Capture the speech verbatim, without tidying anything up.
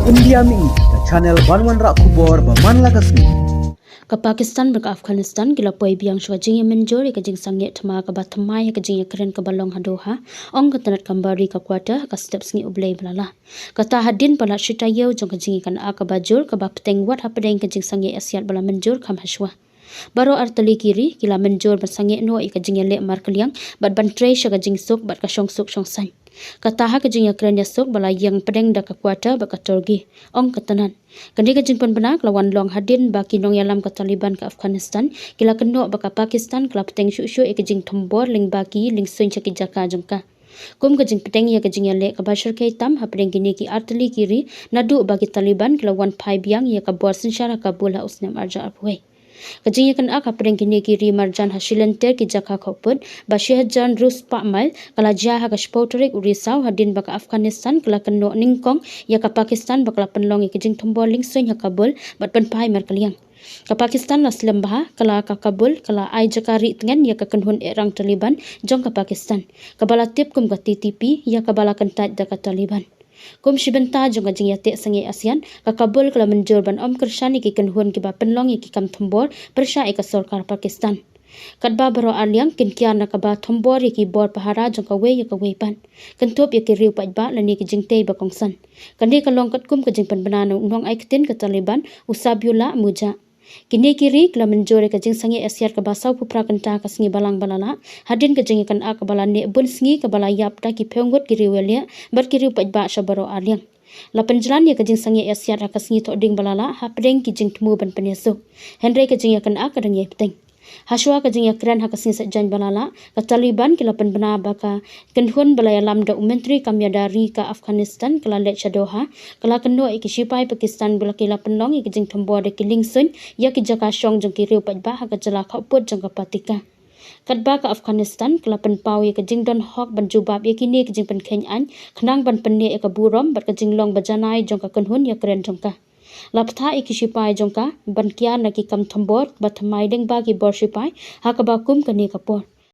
India Mihi, ka channel ban wanrah khubor ba man la ka sngi. Ka Pakistan bad ka Afghanistan ki la poi biang sha ka jingïamynjur ïa ka jingsangeh thma kaba thymmai ha ka jingïakren kaba long ha Doha, ong ka tnat kam bar ri ka Qatar, ha ka step sngi U Blei ba la lah. Kata hadien palat shi taïew jong ka jingïakynad kaba jur kaba bteng wat hapdeng ka jingsangeh ïasiat ba la mynjur kham hashwa. Baroh artylli ki ri ki la mynjur ban sangeh noh ïa ka jingïaleh markylliang bad ban trei sha ka jingsuk bad ka shongsuk shongsaiñ. Kata ha ka jingïakren ïasuk ba la ïeng pdeng da ka Qatar bad ka Turkey, ong ka tnat. Kane ka jingpynbna ka la wan long hadien ba ki nongïalam ka Taliban ka Afghanistan ki la kynnoh ba ka Pakistan ka la bteng shuh shuh ïa ka jingthombor lyngba ki lyngsuiñ sha ki jaka jong ka. Kum ka jingpdeng ïa ka jingïaleh kaba shyrkhei tam hapdeng kine ki artylli ki ri, naduh ba ki Taliban ki la wan phai biang ïa ka bor synshar ha Kabul ha u snem arhajar arphew wei. Ka jingïakynad hapdeng kine ki ri marjan ha shilynter ki jaka khawpud ba shi hajar hynriew spah mail ka la jia ha ka shiphew tarik u Risaw hadien ba ka Afghanistan ka la kynnoh nyngkong ïa ka Pakistan ba ka la pynlong ïa ka jingthombor lyngsuiñ ha Kabul bad pynphai markylliang. Ka Pakistan la slem bha, ka la ka Kabul ka la ai jaka ri tngen ïa ka kynhun eh rang Taliban jong ka Pakistan, kaba la tip kum ka T T P, ïa kaba la kyntait da ka Taliban. Kum shi bynta jong ka jingïateh sangeh ïasiat, ka Kabul ka la mynjur ban ym kyrshan ïa ki kynhun kiba pynlong ïa ki kam thombor pyrshah ïa ka sorkar Pakistan. Katba baroh arliang kin kiar na kaba thombor ïa ki bor pahara jong kawei ïa kawei pat, kynthup ïa ki riew paidbah lane ki jingtei ba kongsan. Kane ka long katkum ka jingpynbna na u nongai ktien ka Taliban, u Zabiullah Mujah. Kine ki ri ki la mynjur ïa ka jingsangeh ïasiat kaba sawphew phra kynta ka sngi Balang ba la lah, hadien ka jingïakynad kaba la neh bun sngi kaba la ïap da ki phew ngut ki riew ïaleh bad ki riew paidbah sha baroh arliang. La pynjlan ïa ka jingsangeh ïasiat ha ka sngi Thohdieng ba la lah hapdeng ki jingthmu ban pynïasuk, hynrei ka jingïakynad ka dang ïai bteng. Hashwa ka jingïakren ha ka sngi Saitjaiñ ba la lah, ka Taliban ki la pynbna ba ka kynhun ba la ïalam da u Myntri Kam Ïada Ri ka Afghanistan ka la leit sha Doha, ka la kynnoh ïa ki shipai Pakistan ba la ki la pynlong ïa ki jingthombor da ki lyngsuiñ ïa ki jaka shong jong ki riew paidbah ha ka jylla khawpud jong ka Paktika. Katba ka Afghanistan ka la pynpaw ïa ka jingdon hok ban jubab ïa kine ki jingpynkheiñ aiñ khnang ban pynneh ïa ka burom bad ka jinglong ba janai jong ka kynhun ïakren jong ka. La bthah ïa ki shipai jong ka ban kiar na ki kam thombor ba thymmai lyngba ki bor shipai ha kaba kum kane ka por.